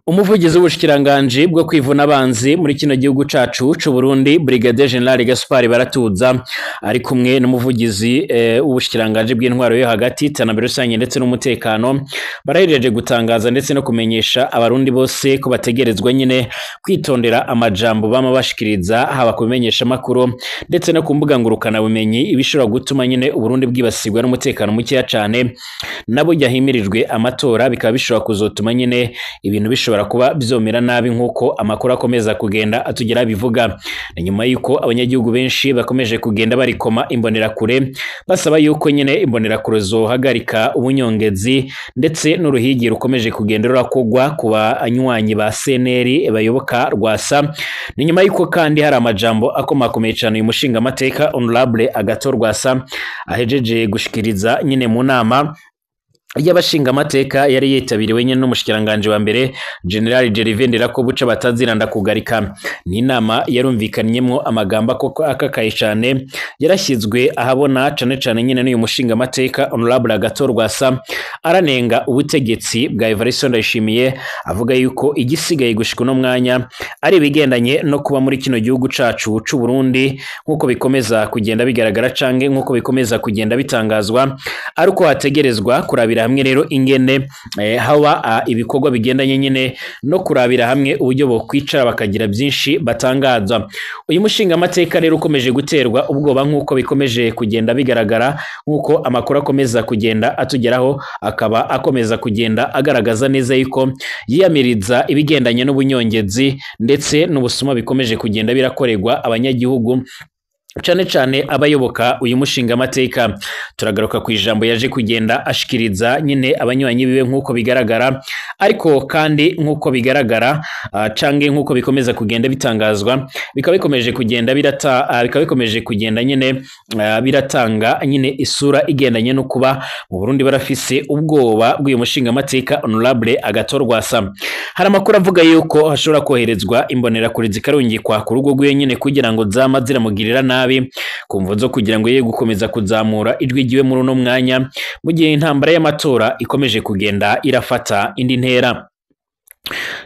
Umuvugizi w'ubushikiranganje bwo kwivuna abanzi muri kino gihugu cacu c'u Burundi, Brigadier General Gaspard Baratuza, ari kumwe n'umuvugizi w'ubushikiranganje bw'intwaro yo hagati, iterambere rusange ndetse n'umutekano, barahejeje gutangaza ndetse no kumenyesha abarundi bose ko bategerezwa nyine kwitondera amajambo bama bashikiriza, haba ku bimenyesha makuru ndetse no ku mbuga ngurukana bumenyi, ibishobora gutuma nyine Uburundi bwibasirwa n'umutekano mukeya cane nabo yahimirijwe amatora, bikaba bishobora kuzotuma nyine ibintu bishobora kuba bizomera nabi nkuko amakuru akomeza kugenda atugera bivuga. Nyuma yuko abanyagihugu benshi bakomeje kugenda barikoma imbonerakure, basaba yuko nyine imbonerakure zohagarika ubunyongezi ndetse n'uruhigi rukomeje kugenda rurakogwa ku banywanyi ba CNL bayoboka Rwasa. Ni nyuma yuko kandi hari amajambo akomakomeye cyane uyu mushinga amateka Honorable Agathon Rwasa ahejeje gushikiriza nyine mu nama y'abashinga amateka yari yitabiriwe nyine n'umushikiranganje wa mbere General Gervais Ndirakobuca bataziranda kugarika. Ni inama yarumvikanyemo amagambo akakaye cyane yarashyizwe ahabona cane cane nyine n'uyu mushinga amateka Honorable Agathon Rwasa, aranenga ubutegetsi bwa Evariste Ndayishimiye, avuga yuko igisigaye gushika uno mwanya ari ibigendanye no kuba muri kino gihugu cacu c'u Burundi nkuko bikomeza kugenda bigaragara canke nkuko bikomeza kugenda bitangazwa, ari uko hategerezwa kurabira hamwe rero ingene haba ibikorwa bigendanye nyine no kurabira hamwe uburyo bo kwicara bakagira byinshi batangaza. Uyu mushinga amateka rero ukomeje guterwa ubwoba nkuko bikomeje kugenda bigaragara, nkuko amakuru akomeza kugenda atugeraho, akaba akomeza kugenda agaragaza neza yuko yiyamiriza ibigendanye n'ubunyongezi ndetse n'ubusuma bikomeje kugenda birakorerwa abanyagihugu, cane cane abayoboka uyu mushinga amateka. Turagaruka ku ijambo yaje kugenda ashikiriza nyine abanywanyi biwe nkuko bigaragara, ariko kandi nkuko bigaragara canke nkuko bikomeza kugenda bitangazwa, bikaba bikomeje kugenda birata bikaba bikomeje kugenda nyine biratanga nyine isura igendanye no kuba mu Burundi barafise ubwoba bw'uyu mushinga amateka Honorable Agathon Rwasa. Hari amakuru avuga yuko hashobora koherezwa imbonerakure zikarungikwa ku rugo rwiwe nyine kugira ngo zama ziramugirira nabi, kumvo zo kugira ngo ye gukomeza kuzamura ijwi ryiwe muri uno mwanya mu gihe intambara y'amatora ikomeje kugenda irafata indi ntera.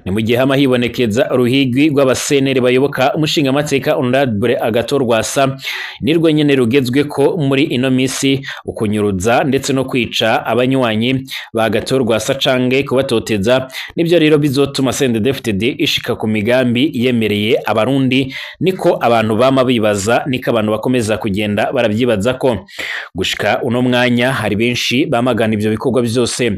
Ni mu gihe hama hibonekeza uruhigwi rw'abaseneri bayoboka umushinga amateka Honorable Agathon Rwasa, nirwo nyene rugezwe ko muri ino misi ukunyuruza ndetse no kwica abanywanyi ba Agathon Rwasa canke kubatoteza, nibyo rero bizotuma CNDD-FDD ishika ku migambi yemereye abarundi. Niko abantu bama bibaza, niko abantu bakomeza kugenda barabyibaza ko gushika uno mwanya hari benshi bamagana ivyo bikorwa byose.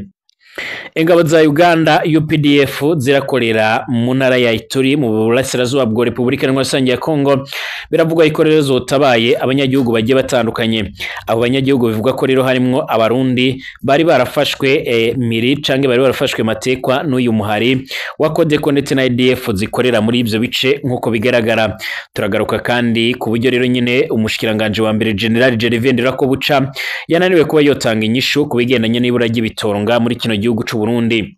Ingabo za Uganda UPDF zirakorera mu ntara ya Ituri mu burasirazuba bwa Repubulika Iharanira ya Kongo, biravugwa ko rero zotabaye abanyagihugu bagiye batandukanye. Abo banyagihugu bivugwa ko rero harimwo abarundi bari barafashwe miri canke bari barafashwe matekwa n'uyu muhari wa Codeco ndetse na ADF zikorera muri ivyo bice nkuko bigaragara. Turagaruka kandi ku buryo rero nyine umushikiranganje wa mbere General Gervais Ndirakobuca yananiwe kuba yotanga inyishu ku bigendanye n'ibura ry'ibitoronga muri kino gihugu c'u Burundi.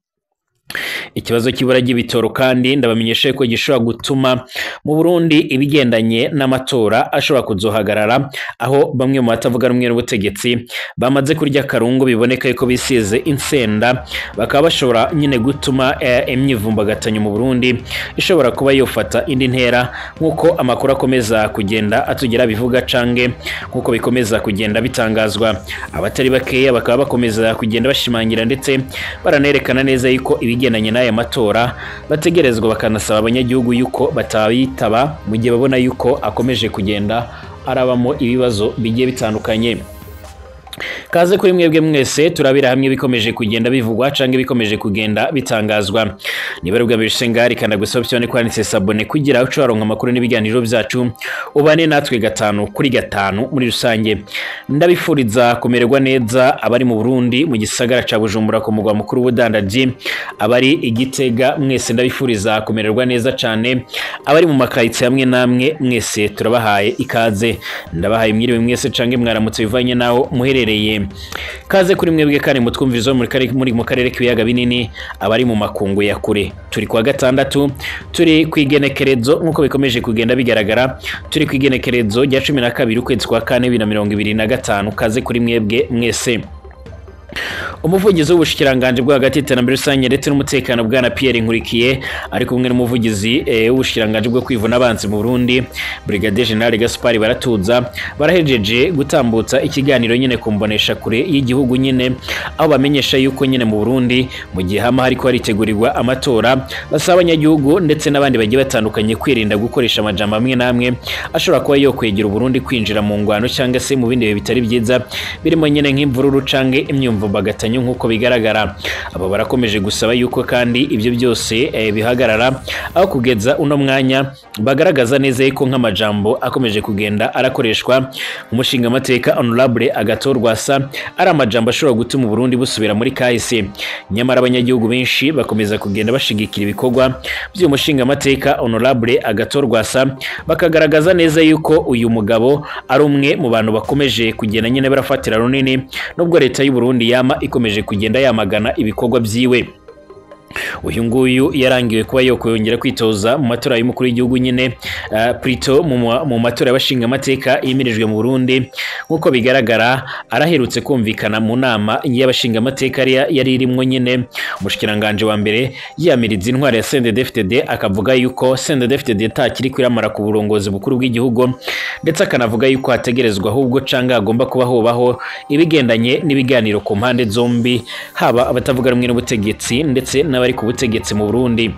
Ikibazo cy'ibura ry'ibitoro kandi ndabamenyesha ko gishobora gutuma mu Burundi ibigendanye n'amatora ashobora kuzohagarara, aho bamwe mu batavuga rumwe n'ubutegetsi bamaze kurya karungu biboneka yuko bisize insenda, bakaba bashobora nyine gutuma imyivumbagatanyo mu Burundi ishobora kuba yofata indi ntera nkuko amakuru akomeza kugenda atugera bivuga canke nkuko bikomeza kugenda bitangazwa. Abatari bakeya bakaba bakomeza kugenda bashimangira ndetse baranerekana neza yuko ibigendanye n'aya matora bategerezwa, bakanasaba abanyagihugu yuko batayitaba mu gihe babona yuko akomeje kugenda arabamo ibibazo bigiye bitandukanye. Kaze kuri mwebwe mwese turabira hamwe bikomeje kugenda bivugwa canke bikomeje kugenda bitangazwa. Niba rubwa bishengari kanda gusa option kwanditse sabone kugira uco waronka amakuru n'ibiganiro byacu, ubane natwe 5 kuri 5 muri rusange. Ndabifuriza kumererwa neza abari mu Burundi mu gisagara ca Bujumbura ku mugwa mukuru w'ubudandaji, abari igitega mwese ndabifuriza kumererwa neza cane, abari mu makayitse hamwe namwe mwese turabahaye ikaze. Ndabahaye mwiriwe mwese canke mwaramutse bivanye naho muherereye. Kaze kuri mwebwe kandi mutwumvirizo muri mu karere k'ibiyaga binini, abari mu makungu ya kure. Turi kwa gatandatu, turi kwigenekerezo nkuko bikomeje kugenda bigaragara, turi kwigenekerezo rya 12 ukwezi kwa 4 2025. Kaze kuri mwebwe mwese. Umuvugizi w'ubushikiranganje bwo hagati iterambere rusange ndetse n'umutekano bwana Pierre Nkurikiye ari kumwe n'umuvugizi w'ubushikiranganje bwo kwivuna abanzi mu Burundi Brigadier General Gaspard Baratuza barahejeje gutambutsa ikiganiro nyine kumbonesha kure y'igihugu nyine, aho bamenyesha yuko nyine mu Burundi mu gihe hama hariko haritegurirwa amatora basaba abanyagihugu ndetse n'abandi bagiye batandukanye kwirinda gukoresha amajambo amwe n'amwe ashobora kuba yo kwegera Burundi kwinjira mu ngwano cyangwa se mu bindi bihe bitari byiza birimo nyine nk'imvururu canke imyumvumbagatanya nk'uko bigaragara. Abo barakomeje gusaba yuko kandi ibyo byose bihagarara, aho kugeza uno mwanya bagaragaza neza yuko nk'amajambo akomeje kugenda arakoreshwa umushinga amateka Honorable Agathon Rwasa ari amajambo ashobora gutuma Burundi busubira muri kahise. Nyamara abanyagihugu benshi bakomeza kugenda bashigikira ibikorwa by'uyu mushinga amateka Honorable Agathon Rwasa, bakagaragaza neza yuko uyu mugabo ari umwe mu bantu bakomeje kugenda nyine barafatira runini nubwo leta y'u Burundi yama ikomeje kugenda yamagana ibikorwa byiwe. Uyu nguyu yarangiwe kuba yo kuyongera kwitoza mu matora y'umukuru w'igihugu nyine plutôt mu matora y'abashinga amateka yimirijwe mu Burundi. Nkuko bigaragara araherutse kumvikana mu nama y'abashinga amateka yari irimwo nyine umushikiranganje wa mbere yamiriza intwari ya CNDD-FDD, akavuga yuko CNDD-FDD takiri kwiramara ku burongozi bukuru bw'igihugu, ndetse akanavuga yuko hategerezwa ahubwo canga agomba kuba hobaho ibigendanye n'ibiganiro ku mpande zombi, haba abatavuga rumwe n'ubutegetsi ndetse n'abari ku butegetsi mu Burundi.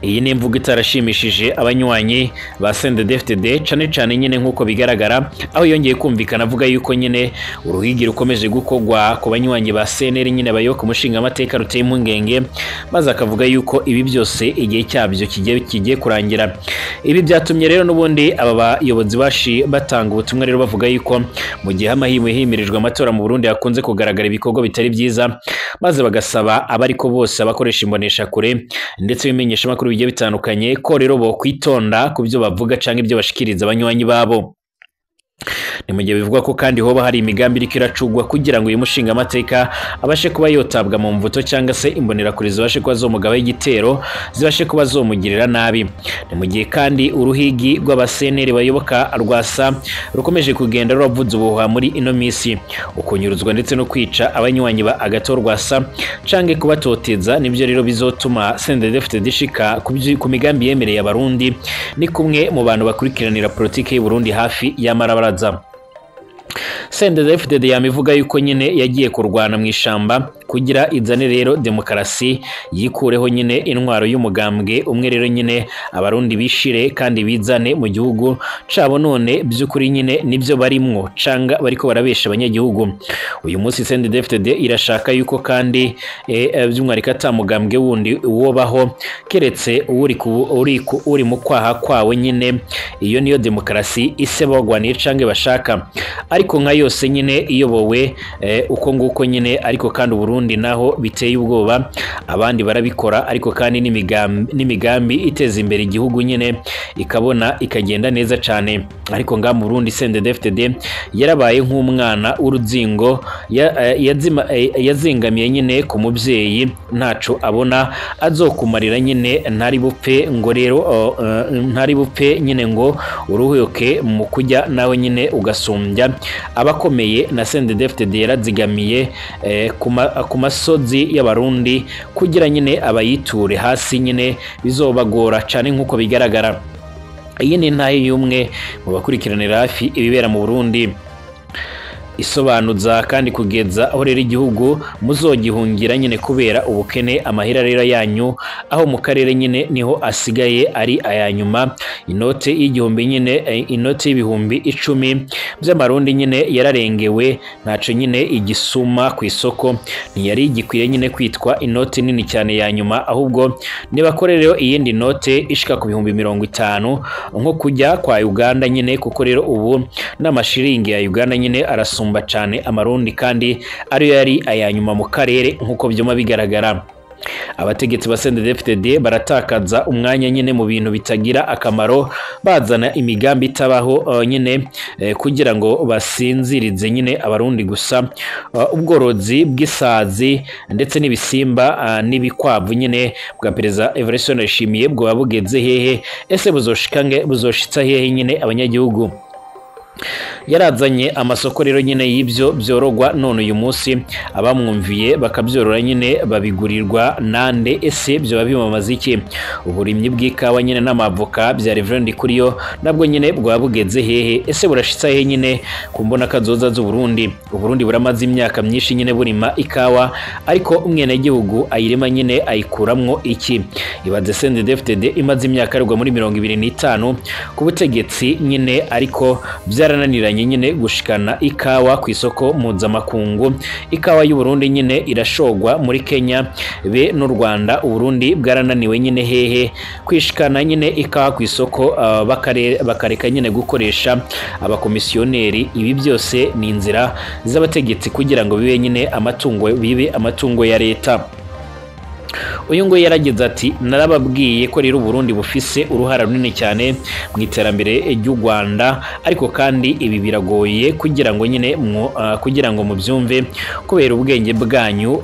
Iyi ni imvugo itarashimishije abanywanyi ba CNDD-FDD cane cane nyine nkuko bigaragara, aho yongeye kumvikana avuga yuko nyine uruhigi rukomeje gukogwa ku banywanyi ba CNL nyine bayoboka umushinga amateka ruteye impungenge, maze akavuga yuko ibi byose igihe cyabyo kigiye kurangira. Ibi byatumye rero n'ubundi aba bayobozi bashi batanga ubutumwa rero bavuga yuko mu gihe amahimwe himirijwe amatora mu Burundi hakunze kugaragara ibikorwa bitari byiza, maze bagasaba abariko bose abakoresha imbonesha kure ndetse bimenyesha makuru bigiye bitandukanye ko rero bo kwitonda ku byo bavuga canke ibyo bashikiriza abanywanyi babo. Ni mu gihe bivugwa ko kandi hoba hari imigambi iriko iracugwa kugira ngo uyu mushinga amateka abashe kuba yotabwa mu mvuto cyangwa se imbonerakure zibashe kuba zomugaba igitero zibashe kuba zomugirira nabi. Ni mu gihe kandi uruhigi rw'abaseneri bayoboka Rwasa rukomeje kugenda ruravuza ubuhuha muri ino misi, ukunyuruzwa ndetse no kwica abanywanyi ba Agathon Rwasa canke kubatoteza nibyo rero bizotuma CNDD-FDD ishika ku migambi yemereye abarundi. Ni kumwe mu bantu bakurikiranira politike y'u Burundi hafi y'amarabaraza. CNDD-FDD yamivuga yuko nyine yagiye kurwana mu ishamba kugira izane rero demokarasi, yikureho nyine intwaro y'umugambwe umwe rero nyine abarundi bishire kandi bizane mu gihugu cabo. None by'ukuri nyine nibyo barimwo canga bariko barabesha abanyagihugu. Uyu munsi CNDD-FDD irashaka yuko kandi by'umwarika atamugambwe wundi wobaho keretse uri mu kwaha kwawe nyine. Iyo niyo demokarasi ise bagwaniye cange bashaka, ariko nka yose nyine iyobowe uko nguko nyine. Ariko kandi Burundi naho biteye ubwoba, abandi barabikora ariko kandi n'imigambi iteza imbere igihugu nyine ikabona ikagenda neza cyane. Ariko nga mu Burundi CNDD-FDD yarabaye nk'umwana w'uruzingo yazingamiye nyine ku mubyeyi, ntaco abona azokumarira nyine ntari bupfe ngo rero ntari bupfe nyine ngo uruhuke mu kujya nawe nyine ugasumbya abakomeye. Na CNDD-FDD yarazigamiye ku masozi y'abarundi kugira nyine abayiture hasi nyine bizobagora cyane nkuko bigaragara. Iyi ni intahe y'umwe mu bakurikiranira hafi ibibera mu Burundi, isobanuza kandi kugeza aho rero igihugu muzogihungira nyine kubera ubukene. Amahera rero yanyu aho mu karere nyine niho asigaye ari ayanyuma. Inote y'igihumbi nyine, inote y'ibihumbi 10 by'amarundi nyine yararengewe, ntaco nyine igisuma ku isoko, ntiyari igikwiye nyine kwitwa inote nini cyane ya nyuma, ahubwo nibakore rero iyindi note ishika ku bihumbi 50 nko kujya kwa Uganda nyine, kuko rero ubu n'amashiringi ya Uganda nyine arasumba cyane amarundi kandi ariyo yari ayanyuma mu karere nkuko byuma bigaragara. Abategetsi ba CNDD-FDD baratakaza umwanya nyine mu bintu bitagira akamaro, bazana imigambi itabaho nyine kugira ngo basinzirize nyine abarundi gusa. Ubworozi bw'isazi ndetse n'ibisimba n'ibikwavu nyine bwa Perezida Evariste Ndayishimiye bwoba bugeze hehe? Ese buzoshitsa hehe nyine abanyagihugu? Yarazanye amasoko rero nyine y'ibyo byorogwa, none uyu munsi abamwumviye bakabyorora nyine babigurirwa nande? Ese byoba bimamaza iki? Uburimyi bw'ikawa nyine n'amavoka bya Reverend Ndikuriyo nabwo nyine bwaba bugeze hehe? Ese burashitsa hehe nyine ku mbona kazoza z'u Burundi? Uburundi buramaze imyaka myinshi nyine burima ikawa, ariko umwenegihugu ayirima nyine ayikuramwo iki? Ibaze CNDD-FDD imaze imyaka arwa muri 25 ku butegetsi nyine, ariko byarananiranye nyine gushikana ikawa ku isoko mpuzamakungu. Ikawa y'u Burundi nyine irashogwa muri Kenya be n'u Rwanda. Uburundi bwarananiwe nyine hehe kwishikana nyine ikawa ku isoko, bakareka nyine gukoresha abakomisiyoneri. Ibi byose ni inzira z'abategetsi kugira ngo bibe nyine amatungo, bibe amatungo ya leta. Uyu nguyu yaragize ati: "Narababwiye ko rero Burundi bufise uruhara runini cyane mu iterambere ry'u Rwanda, ariko kandi ibi biragoye kugira ngo nyine kugira ngo mubyumve kubera ubwenge bwanyu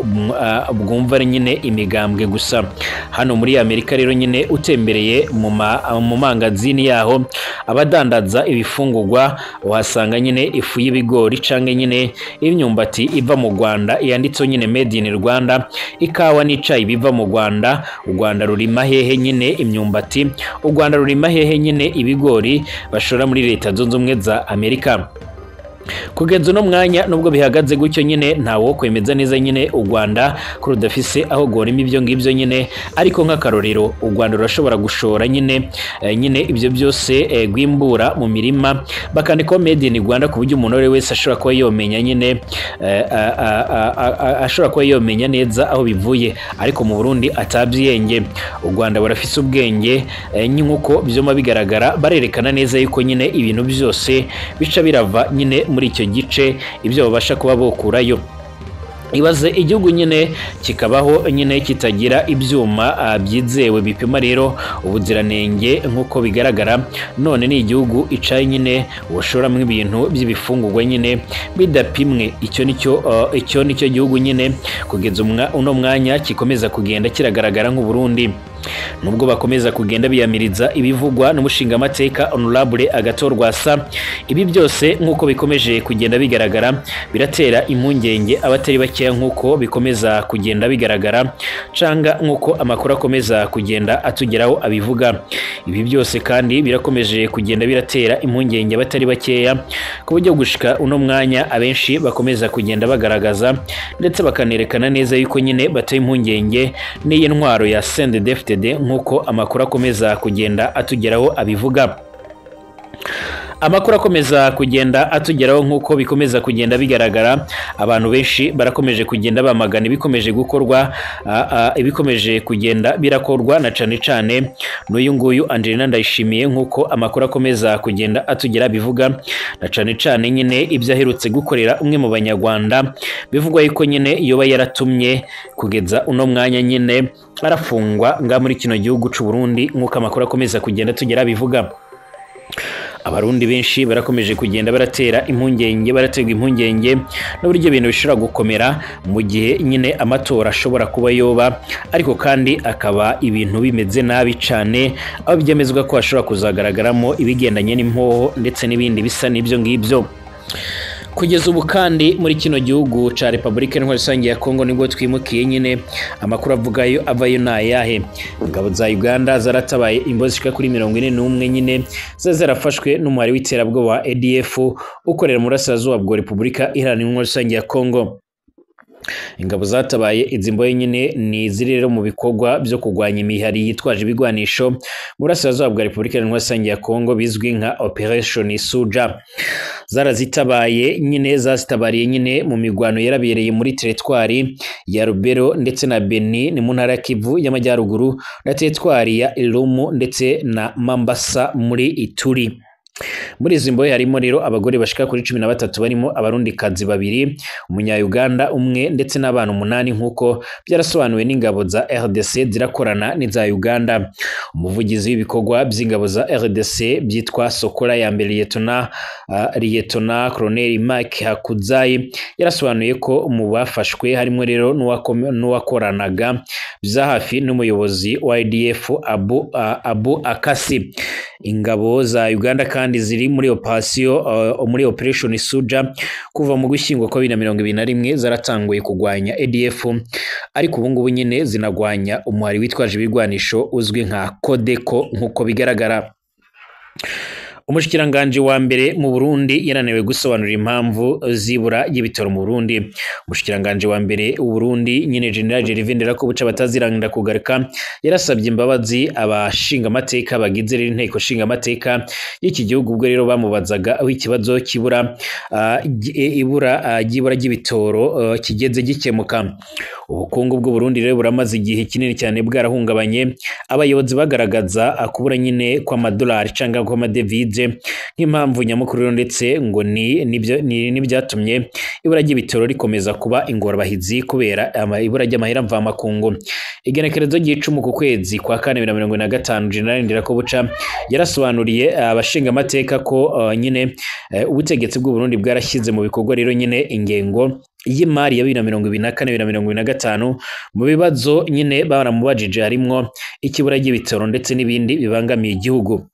bwumva nyine imigambwe gusa." Hano muri Amerika rero nyine utembereye mu mangazini yaho abadandaza ibifungurwa, uhasanga nyine ifu y'ibigori canke nyine imyumbati iva mu Rwanda yanditseho nyine "Made in Rwanda", ikawa n'icayi biva mu Rwanda. U Rwanda rurima hehe nyine imyumbati? U Rwanda rurima hehe nyine ibigori bashora muri Leta Zunze Ubumwe za Amerika? Kugeza uno mwanya, nubwo bihagaze gutyo nyine, ntawo kwemeza neza nyine u Rwanda ko rudafise aho gorima ibyo ngibyo nyine, ariko nk'akarorero u Rwanda rurashobora gushora nyine ibyo byose rwimbura mu mirima, bakandikaho "Made in Rwanda", ku buryo umuntu wese ashobora kuba yomenya nyine ashobora kuba yomenya neza aho bivuye, ariko mu Burundi atabyiyenge. U Rwanda barafise ubwenge nk'uko byoma bigaragara, barerekana neza yuko nyine ibintu byose bica birava nyine muri icyo gice, ibyo babasha kuba bokurayo. Ibaze igihugu nyine kikabaho nyine kitagira ibyuma byizewe bipima rero ubuziranenge nk'uko bigaragara, none ni igihugu icaye nyine ushoramo ibintu by'ibifungurwa nyine bidapimwe. Icyo nicyo gihugu nyine kugeza uno mwanya kikomeza kugenda kiragaragara nk'u Burundi. Nubwo bakomeza kugenda biyamiriza ibivugwa n'umushingamateka Honorable Agathon Rwasa, ibi byose nk'uko bikomeje kugenda bigaragara biratera impungenge abatari bakeya, nk'uko bikomeza kugenda bigaragara canga nk'uko amakuru akomeza kugenda atugeraho abivuga. Ibi byose kandi birakomeje kugenda biratera impungenge abatari bakeya, ku buryo gushika uno mwanya abenshi bakomeza kugenda bagaragaza ndetse bakanerekana neza yuko nyine bateye impungenge n'iyi ntwaro ya CNDD-FDD, nk'uko amakuru akomeza kugenda atugeraho abivuga. Amakuru akomeza kugenda atugeraho, nk'uko bikomeza kugenda bigaragara, abantu benshi barakomeje kugenda bamagana ibikomeje gukorwa, ibikomeje kugenda birakorwa na cane cane n'uyu nguyu Angelina Ndayishimiye, nk'uko amakuru akomeza kugenda atugera bivuga, na cane cane nyine ibyo aherutse gukorera umwe mu Banyarwanda bivugwa yuko nyine yoba yaratumye kugeza uno mwanya nyine arafungwa nga muri kino gihugu c'u Burundi, nk'uko amakuru akomeza kugenda atugera bivuga. Abarundi benshi barakomeje kugenda baratera impungenge, baraterwa impungenge n'uburyo ibintu bishobora gukomera mu gihe nyine amatora ashobora kuba yoba, ariko kandi akaba ibintu bimeze nabi cane, aho byemezwa ko hashobora kuzagaragaramo ibigendanye n'impoho ndetse n'ibindi bisa n'ibyo ngibyo. Kugeza ubu kandi muri kino gihugu ca Republika Intwari Rusange ya Kongo nibwo twimukiye nyine, amakuru avugayo avayo ni ayahe? Ingabo za Uganda zaratabaye imbozi zishika kuri 41 nyine zari zarafashwe n'umuhari w'iterabwoba wa ADF ukorera mu burasirazuba bwa Repubulika Iharanira Intwari Rusange ya Kongo. Ingabo zatabaye izi mbohe nyine ni ziri rero mu bikorwa byo kurwanya imihari yitwaje ibigwanisho mu burasirazuba bwa Repubulika Iharanira Rusange ya Kongo, bizwi nka Operation Suja. Zarazitabaye nyine, zazitabariye nyine mu migwano yarabereye muri teritwari ya Rubero ndetse na Beni, ni mu ntara ya Kivu y'Amajyaruguru, na teritwari ya Irumu ndetse na Mambasa muri Ituri. Muri izi mbohe harimo rero abagore bashika kuri 13, barimo Abarundikazi babiri, Umunya-Uganda umwe ndetse n'abana 8, nk'uko byarasobanuwe n'ingabo za RDC zirakorana n'iza Uganda. Umuvugizi w'ibikorwa by'ingabo za RDC byitwa Sokola ya mbere, Liyetona Colonel Mike Hakuzayi, yarasobanuye ko mu bafashwe harimo rero n'uwakoranaga bya hafi n'umuyobozi wa ADF Abu Akasi. Ingabo za Uganda kandi ziri muri operation muri Operation Suja kuva mu gushyingo kwa 2021 zaratanguye kugwanya ADF, ariko ubu ngubu nyine zinagwanya umuhari witwaje ibigwanisho uzwi nka Codeco nkuko bigaragara. Umushikiranganje wa mbere mu Burundi yananiwe gusobanura impamvu zibura y'ibitoro mu Burundi. Umushikiranganje wa mbere w'u Burundi nyine General Gervais Nderakobuca bataziranga kugaruka yarasabye imbabazi abashinga amateka bagize rero inteko nshinga amateka y'iki gihugu, ubwo rero bamubazaga aho ikibazo kibura ibura ry'ibura ry'ibitoro kigeze gikemuka. Ubukungu bw'u Burundi rero buramaze igihe kinini cyane bwarahungabanye, abayobozi bagaragaza kubura nyine kw'amadolari cyangwa kw'amadevize nk'impamvu nyamukuru, ndetse ngo ni nibyatumye ibura ry'ibitoro rikomeza kuba ingorabahizi kubera ibura ry'amahera mvamakungu. Igenekerezo ry'icumi ku kwezi kwa kane 2025 General Ndirakobuca yarasobanuriye abashinga amateka ko nyine ubutegetsi bw'u Burundi bwarashyize mu bikorwa rero nyine ingengo y'imari ya 2024 2025 mu bibazo nyine baramubajije harimwo ikibura ry'ibitoro ndetse n'ibindi bibangamiye igihugu.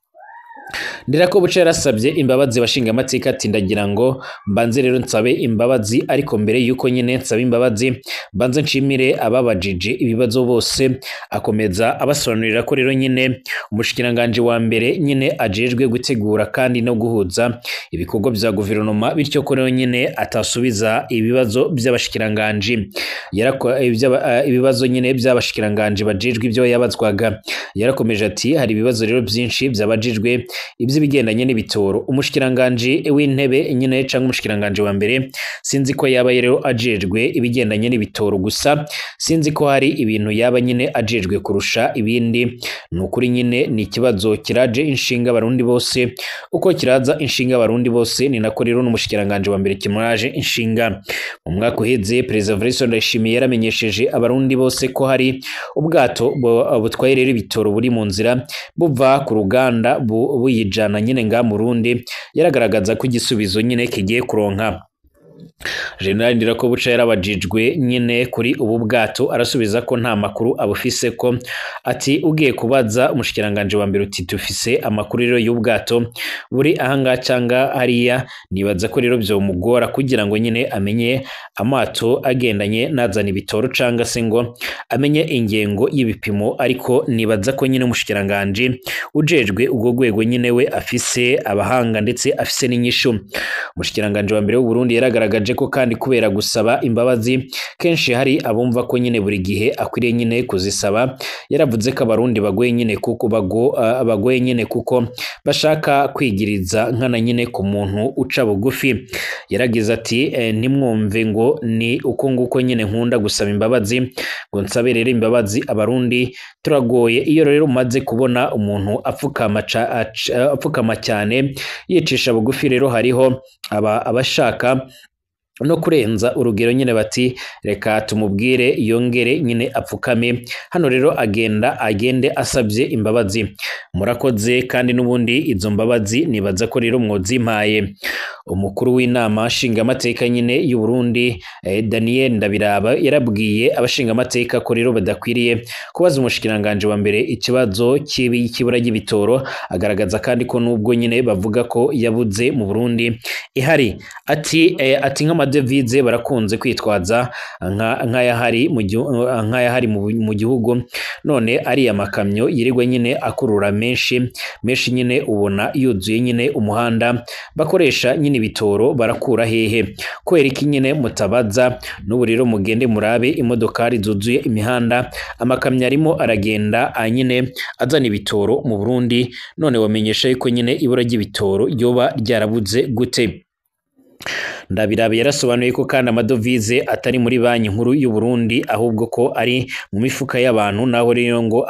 Ndirakobuca yarasabye imbabazi bashinga amateka ati ndagira ngo mbanze rero nsabe imbabazi, ariko mbere yuko nyine nsabe imbabazi mbanze nshimire ababajije ibibazo bose. Akomeza abasobanurira ko rero nyine umushikiranganje wa mbere nyine ajejwe gutegura kandi no guhuza ibikorwa bya guverinoma, bityo ko rero nyine atasubiza ibibazo by'abashikiranganje ibibazo nyine by'abashikiranganje bajejwe ibyo yabazwaga. Yarakomeje ati hari ibibazo rero byinshi byabajijwe iby'ibigendanye n'ibitoro. Umushikiranganje w'intebe nyine cyangwa umushikiranganje wa mbere sinzi ko yaba rero ajejwe ibigendanye n'ibitoro gusa, sinzi ko hari ibintu yaba nyine ajejwe kurusha ibindi. Ni ukuri nyine ni ikibazo kiraje inshinga abarundi bose, uko kiraza inshinga abarundi bose ni nako rero n'umushikiranganje wa mbere kimuraje inshinga. Mu mwaka uheze Perezida Evariste Ndayishimiye yaramenyesheje abarundi bose ko hari ubwato butwaye rero ibitoro buri mu nzira buva ku ruganda buyijana nyine nga mu Burundi, yaragaragaza ko igisubizo nyine kigiye kuronka. General Ndirakobuca yarabajijwe nyine kuri ubu bwato arasubiza ko nta makuru abufise, ko ati ugiye kubaza umushikiranganje wa mbere uti tufise amakuru rero y'ubwato buri ahanga cyangwa hariya, nibaza ko rero byomugora kugira ngo nyine amenye amato agendanye nazana ibitoro cyangwa se ngo amenye ingengo y'ibipimo, ariko nibaza ko nyine umushikiranganje ujejwe ubwo rwego nyine we afise abahanga ndetse afise n'inyishu. Umushikiranganje wa mbere w'u Burundi yaragaragaje ko kandi kubera gusaba imbabazi kenshi hari abumva ko nyine buri gihe akwiriye nyine kuzisaba. Yaravuze ko abarundi bagoye nyine kuko bagoye nyine kuko bashaka kwigiriza nkana nyine ku muntu uca bugufi. Yaragize ati ntimwumve ngo ni uko nguko nyine nkunda gusaba imbabazi ngo nsabe rero imbabazi abarundi turagoye. Iyo rero umaze kubona umuntu apfukama cyane yicisha bugufi rero hariho abashaka no kurenza urugero nyine bati reka tumubwire yongere nyine apfukame. Hano rero agenda agende asabye imbabazi. Murakoze kandi n'ubundi izo mbabazi nibaza ko rero mwozimpaye. Umukuru w'inama nshingamateka nyine y'u Burundi Daniel Ndabiraba yarabwiye abashingamateka ko rero badakwiriye kubaza umushikiranganje wa mbere ikibazo cy'ibura ry'ibitoro, agaragaza kandi ko nubwo nyine bavuga ko yabuze mu Burundi ihari. Ati ati nk'amadevize barakunze kwitwaza nk'ayahari mu gihugu, none ari amakamyo yirirwa nyine akurura menshi menshi nyine ubona yuzuye nyine umuhanda bakoresha nyine ibitoro barakura hehe? Kubera iki nyine mutabaza? N'ubu rero mugende murabe imodokari zuzuye imihanda, amakamyo arimo aragenda nyine azana ibitoro mu Burundi, none wamenyesha yuko nyine ibura ry'ibitoro ryoba ryarabuze gute? Ndabirabe yarasobanuye ko kandi amadovize atari muri banki nkuru y'u Burundi ahubwo ko ari mu mifuka y'abantu, naho rero ngo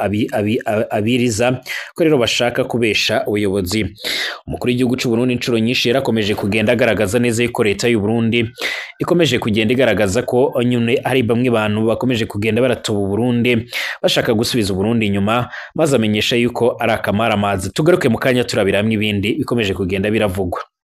abiriza ko rero bashaka kubesha ubuyobozi. Umukuru w'igihugu cy'u Burundi inshuro nyinshi yarakomeje kugenda agaragaza neza yuko leta y'u Burundi ikomeje kugenda igaragaza ko nyine hari bamwe bantu bakomeje kugenda baratuba Burundi bashaka gusubiza Burundi inyuma, maze amenyesha yuko ari akamaramazi. Tugaruke mu kanya turabira hamwe ibindi bikomeje kugenda biravugwa.